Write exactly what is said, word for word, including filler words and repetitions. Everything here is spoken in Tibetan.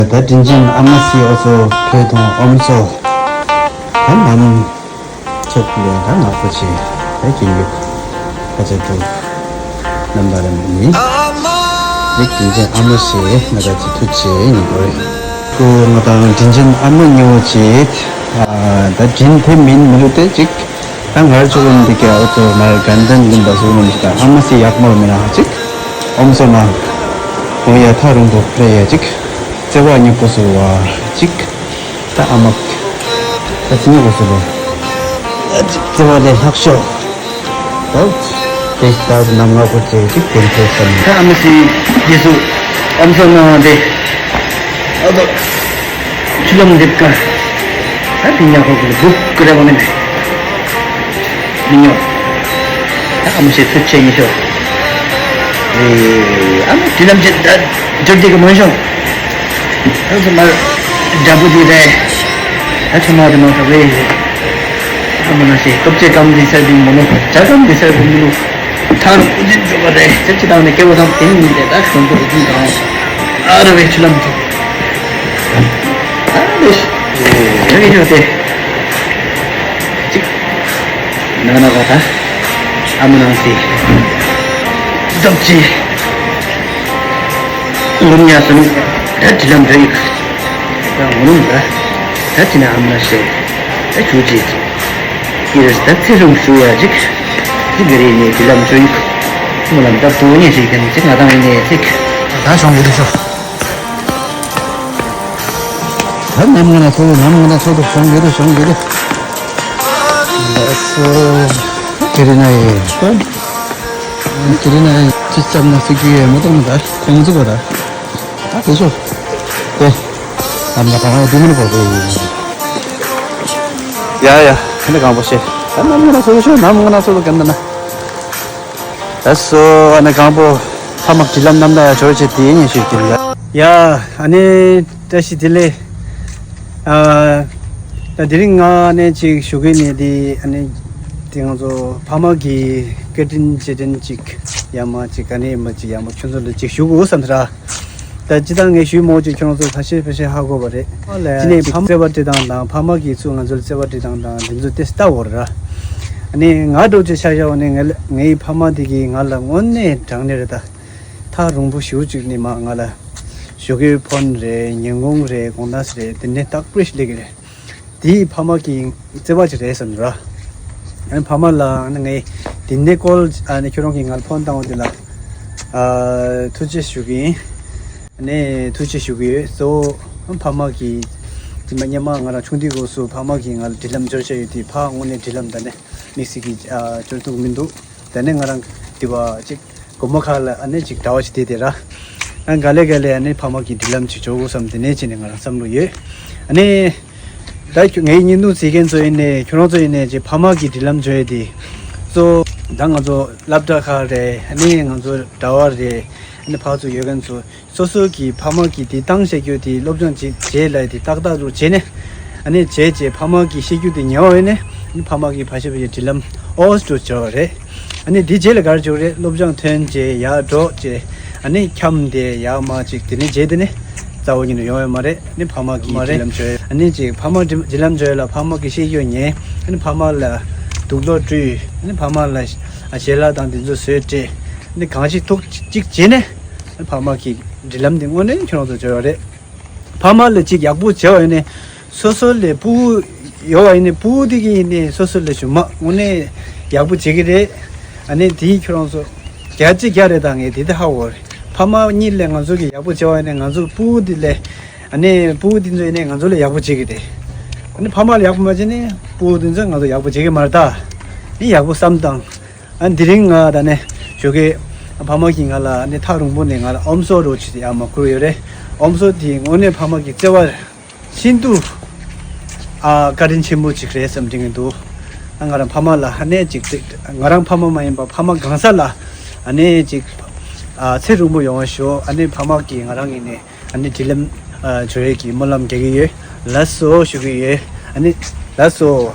ད་དྲིན་ཅན་ཨ་མ་སི་ཨོ་ཚོ་ཕེ་དང་ཨོམ་ཚོ་ད་ནམ་ཚོད་ལས་ད་ང་ཚོ་ཆེ་ད་རྒྱུན་ཡོད་ཁ་ཆེ་ཏུ་རྣམ་པ་རེ་མི་ནི་རིག་དྲིན་ཅན་ཨ་མ་སི་ང་ད་ཅི་ཐུ་ཆེ་ཡིན་དགོས་ཁོ་ང་དང་དྲིན་ཅན་ཨ་མ་ཉོ་ཆེ་ད་དྲིན་དེ་མིན་མི་འདུག་སྟེ་ཅིག་ད་ངར་ཆུ་བོ་འདི་ག་ཨོ་ཚོ་མར་གན་དན་ཡིན་པ་སུ་ནམ་ཞིག་ད་ཨ་མ་སི་ཡག་མོ་མི་ན་ཅིག་ཨོམ་ཚོ་ན་ཧོ་ཡ་ཐག་རིང་པོ་ལས་ཡ་ཅིག་བརྩེ་བ་ཉོ་དགོས་སུ་བ་ཅིག་ད་ཨ་མ་ད་ཅི་ཉོ་དགོས་སུ་ལོ་ད་ཅིག་བརྩེ་བ་ལས་ལྷག་ཤོག་ད་དེ་ལྟར་ནམ་ང་ཁོ་ཚོས་ཅིག་དེ་ཚོ་བསམ་ད་ཨ་མ་སི་རྗེས་སུ་ཨོམ་ཚོ་ན་དེ་ཨ་ཚོ། ཆུ་ལམ་འདེབས་ཀ་ད་དེ་ཉག་ཁོག་གི་སྦུག་ཀི་རེ་བ་ནི་མེད། མི་ཉོ། ད་ཨ་མ་ཞེ་ཚུལ་ཆེ་ཉེ་ཤོ། ཨེ་ཨ་མ་དུས་ལམ་ཆེ་ད་འགྲུལ་དེ་གི་མང་ཤོང་། ད་ཚོ་མར་འདྲ་པོ་དེ་རེད། ད་ཆུ་མ་དེ་མ་ཐག་རེད། ཨ་མ་ན་ཞེ་སྟོབས་ཆེ་གམ་དེ་སར་དེ་མོ་ནོ་ཇ་གམ་དེ་སར་དེ་མོ་ནོ། ཐང་རུ་ཀུ་ཅི་འཇོག་པ་རེད། ཚེབ་ཅི་དང་ནས་སྐྱེ་བོ་ཚང་དེ་ནི་མི་འདེད་ད་ཁོང་ཚོ་ཀུ་ཅི་དང་། ཨ་ར་བའི་ཆུ་ལམ་དེ། ཨ་རེ། ཡ་གི་ཡོད་དེ། ཅིག་ན་ན་ག་ད། ཨ་མ་ནང་སི། རྫོགས་ཅི། ངུར་ཉ་སོ་ནི། ད་དྲི་ལམ་འདྲ་ཡིག་ད་ངུ་ནུ་ད། ད་ཅི་ན་ཨ་མ་ན་ཤེ། ད་ཆུ་ཅི། ཀི་རེ་ད་ཚེ་རུང་ཞུ་ཡ་ཅིག་ཅི་ག་རེ་ནས་དྲི་ལམ་ཆོ་ཡིག་ངུ་ལམ་ད་དུ་ཉེ་ཞིག་དེ་ནི་ཅིག་ང་དང་ཡིན་ནས་ཅིག་ད་ཤོང་གི་རེད་ཤོ། ད་ནམ་ང་ན་ཚོ་ནམ་ང་ན་ཚོ་དུ་ཤོང་གི་རེད་ཤོང་གི་རེད། ད་སོ། དེ་རིང་ན་ཡེ་ཤོ། དེ་རིང་ན་ཡེ་ཅི་ཙམ་ན་སི་ཀི་ཡེ་མོ་ཏོ་མོ་ད་ཁོང་ཚོ་ག་ད། ད་དེ་ཤོ། དེ། ནམ་ང་ད་ང་དུ་མི་ནི་པོ་དེ་ཡིན། ཡ་ཡ་ཁ་ནི་གང་པོ་ཤེ། ད་ནམ་ང་ན་ཚོ་དུ་ཤོ་ནམ་ང་ན་ཚོ་དུ་གན་ད་ན། ད་སོ་ཨ་ནི་གང་པོ་ཕ་མ་དྲི་ལམ་རྣམ་དག་ཡ་འབྱོར་བྱེད་དེ་ཉེ་ཞུ་གི་ལ། ཡ་ཨ་ནི་བཀྲ་ཤིས་བདེ་ལེགས། ཨ་ད་དེ་རིང་ང་ནས་ཅིག་ཞུ་གི་ནས་དེ་ཨ་ནི་དེ་ང་ཚོ་ཕ་མ་གི་བཀའ་དྲིན་རྗེས་དྲན་ཅིག་ཡ་མ་ཅིག་ག་ནས་མ་ཅིག་ཡ་མ་ཁྱོད་ཚོ་ལ་ཅིག་ཞུ་དགོས་བསམ་ས་ར། ད་ཅི་ད་ངས་ཞུས་མོ་ཅིག་ཁྱོད་ཚོ་ཕ་ཤེ་ཕ་ཤེ་ཧ་གོ་བ་རེད། ཅི་ནས་ཕ་མ་བརྩེ་བ་སྤྲད་སྟངས་དང་ཕ་མ་གིས་ཚུར་ང་ཚོར་བརྩེ་བ་སྤྲད་སྟངས་དང་འདི་ཚོ་དེ་ལྟ་བོར་ར། ཨ་ནི་ང་འགྲོ་ཅེས་ཆ་བཞག་པ་ནི་ང་ལ་ངའི་ཕ་མ་དེ་གིས་ང་ལ་དངོས་གནས་དྲང་གནས་རེད་ད། ཐག་རིང་པོ་ཞེ་པོ་ཅིག་ནས་མ་ང་ལ་ཞོགས་ཀའི་ཕོན་རེད་ཉིན་གུང་རེད་དགོང་དག་རེད་དེ་ནས་རྟག་པར་ཞིག་སླེབས་ཀྱི་རེད། དེའི་ཕ་མ་གི་བརྩེ་བ་ཅིག་རེད་བསམ་ར། ཨ་ནི་ཕ་མ་ལ་ཨ་ནི་ངས་དེ་ནས་ཀོལ་ཨ་ནི་ཁྱོད་རང་གིས་ང་ལ་ཕོན་བཏང་བ་དེ་ལ་ཨ་ཐུགས་རྗེ་ཞུ་གི་ཡིན། ཨ་ནི་ཐུགས་རྗེ་ཞུ་གི་ཡོད། གཙོ་བོ་ཕ་མ་གི་དེ་མ་སྔོན་མ་ང་རང་ཆུང་དུས་སྐབས་སུ་ཕ་མ་གིས་ང་ལ་འབྲེལ་ལམ་འབྱོར་བྱས་ཡོད་དུས་ཕ་དངོས་གནས་འབྲེལ་ལམ་ད་ནི་དམིགས་བསལ་གྱི་ཨ་འབྱོར་ཐུབ་མི་འདུག་ད་ནི་ང་རང་དེ་བ་ཅིག་སྒོར་མོ་ཁ་ལ་ཨ་ནི་ཅིག་འདྲ་བ་ཞིག་བསྡད་དེ་ར། ཨ་ག་ལེ་ག་ལེ་ཨ་ནི་ཕ་མ་གི་འབྲེལ་ལམ་ཅིག་འཇོག་དགོས་བསམ་དེ་ནས་ཅི་ནས་ང་རང་བསམ་བློ་ཡོད། ཨ་ནི་ད་ཁྱོད་ངའི་བརྙན་ཐུང་གཟིགས་མཁན་ཚོ་ཡིན་ནའི་ཁྱོད་རང་ཚོ་ཡིན་ནའི་ཅིག་ཕ་མ་གི་འབྲེལ་ལམ་འཇོག་ཡས་དེ་གཙོ་བོ་ད་ང་ཚོ་སློབ་གྲྭ་ཁག་རེད། ཨ་ནི་ང་ཚོ་གྲྭ་བ་རེད། ཨ་ནི་ཕར་ཚུར་ཡོད་མཁན་ཚོ་སོ་སོ་གི་ཕ་མ་གི་དེ་བཏང་བྱེད་རྒྱུ་དེ་སློབ་སྦྱོང་བྱེད་བྱེད་ལ་དེ་ཏག་ཏག་རུ་བྱས་ནས་ཨ་ནི་བྱས་བྱས་ཕ་མ་གི་བཤད་རྒྱུ་དེ་ཉན་བ་ཡིན་ནས་ཨ་ནི་ཕ་མ་གི་ཕ་ཤེ་ཕ་ཤེ་འབྲེལ་ལམ་ཨོ་སི་ཏུ་འཇོག་རེད། ཨ་ནི་དེ་རྗེས་ལ་ག་རེ་བྱུང་རེད། སློབ་སྦྱོང་ཐོན་རྗེས་ཡར་འགྲོ་རྗེས་ཨ་ནི་འཁྱམས་ཏེ་ཡར་མར་ཅིག་དེ་ནས་རྗེས་དེ་ནས་རྩ་བ་ཉིད་ནས་ཡོང་ཡོད་མ་རེད། ཨ་ནི་ཕ་མ་གི་མ་རེད་འབྲེལ་ལམ་བྱོས། ཨ་ནི་ཅིག་ཕ་མ་འབྲེལ་འབྲེལ་ལམ་བྱོས་ལ་ཕ་མ་གི་བཤད་རྒྱུ་ཉན། ཨ་ནི་ཕ་མ་ལ་དུག་ལོག་སྤྲུལ། ཨ་ནི་ཕ་མ་ལ་ཞལ་ལག་དང་དེ་ཚོ་བཟོས་སྤྲད། ཨ་ནི་གང་ཞིག་ཐུག་ཅིག་བྱས་ནས་ཨ་ནི་ཕ་མ་གི་འབྲེལ་ལམ་དེ་དངོས་གནས་ཁྱོད་རང་ཚོ་བྱོས་ཡོད་རེད། ཕ་མ་ལ་ཅིག་ཡག་པོ་བྱས་པ་ཡིན་ནའི་སོ་སོ་ལས་སྤུ་གུ་ཡོད་པ་ཡིན་ནའི་སྤུ་གུ་དེ་གི་ཡིན་ནའི་སོ་སོ་ལས་གཞུག་མ་དངོས་གནས་ཡག་པོ་བྱེད་ཀྱི་རེད། ཨ་ནི་དེའི་ཁྱོད་རང་ཚོ་རྒྱ་ཆེ་རྒྱ་རེད་ད། ངས་དེ་དེ་ཧ་གོ་རེད། ཕ་མ་གཉིས་ལས་ང་ཚོ་གི་ཡག་པོ་བྱས་པ་ཡིན་ནའི་ང་ཚོ་སྤུ་གུ་དེ་ལས་ཨ་ནི་སྤུ་གུ་དེ་ཚོ་ཡིན་ནའི་ང་ཚོ་ལས་ཡག་པོ་བྱེད་ཀྱི་རེད། ཨ་ནི་ཕ་མ་ལ་ཡག་པོ་མ་བྱས་ནའི་སྤུ་གུ་དེ་ཚོས་ང་ཚོ་ཡག་པོ་བྱེད་ཀྱི་མ་རེད་ད། ནི་ཡག་པོ་བསམ་དང་། ཨ་དེ་རིང་ང་ད་ནས་ཞོགས་ཀས་ཕ་མ་གིས་ང་ལ་ཨ་ནི་ཐག་རིང་པོ་ནས་ང་ལ་ཨོམ་སོ་རོ་ཆུ་ཡག་མ་བསྐུར་ཡོད་རེད། ཨོམ་སོ་དེ་དངོས་གནས་ཕ་མ་གི་བརྩེ་བ་ཤིན་ཏུ་ཨ་བཀའ་དྲིན་ཆེན་པོ་ཅིག་རེད་བསམ་དྲན་གྱི་འདུག་ཨ་ང་རང་ཕ་མ་ལ་ཨ་ནི་ཅིག་ང་རང་ཕ་མ་མ་ཡིན་པ་ཕ་མ་གང་ཟག་ལ་ཨ་ནི་ཅིག་ཨ་ཚེ་རིང་པོ་ཡོང་བ་ཤོག་ཨ་ནི་ཕ་མ་གིས་ང་རང་གི་ནས་ཨ་ནི་འབྲེལ་ལམ་ཨ་འཇོག་ཡས་ཀྱི་སྨོན་ལམ་རྒྱག་གི་ཡོད། ལགས་སོ་ཞུ་གི་ཡོད། ཨ་ནི་ལགས་སོ།